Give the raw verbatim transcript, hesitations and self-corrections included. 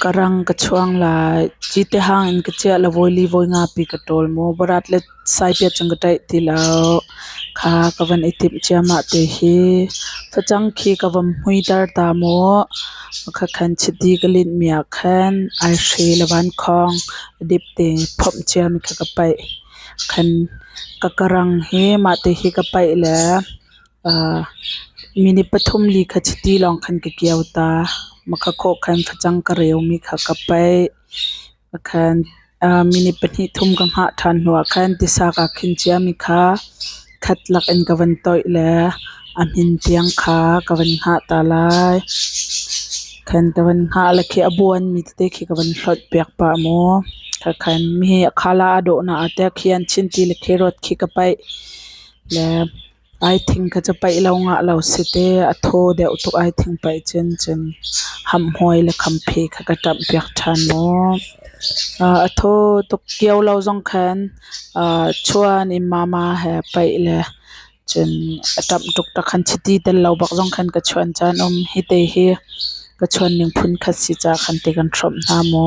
Karang kachuang lai, chite hangin kachia la voi li voi nga pi katol mo, barat le saipia chang katai ti lau. Kha kavan itip chia mate hi. Phachang khi kavam hui dar ta mo. Kha khan chiti kalin mia khan, ai hri la van khong, dip te phom chia mi kha kapai. Khan kakarang hi, mate hi kapai le. Minute pathum li kha chiti long khan kakiau ta. Makha kho khan phachang kareu mi kha kapai. Khan minute pahni thum kangah than hua khan tisa kakhin chia mi kha khat lak in kavan toi le amin tiang kha kavan ngah ta lai. Khan kavan ngah la khi abuan mi te khi kavan hlot piak pa mo. Kha khan mi hi akhala adoh na ate khi an chin ti le khi rot khi kapai. Le ai thing kha chapai lo ngah lo site, atho deuh tuk ai thing pai chen chen. Ham hoi le khamphe kha katam piak than mo. Atho tuk kiau lo jong khan, chuan in mama he pai le. Chun atam tuk ta khan chiti tel lo bak jong khan kachuan chan um hite hi. Kachuan ning phun khat si cha khan te kan throm na mo.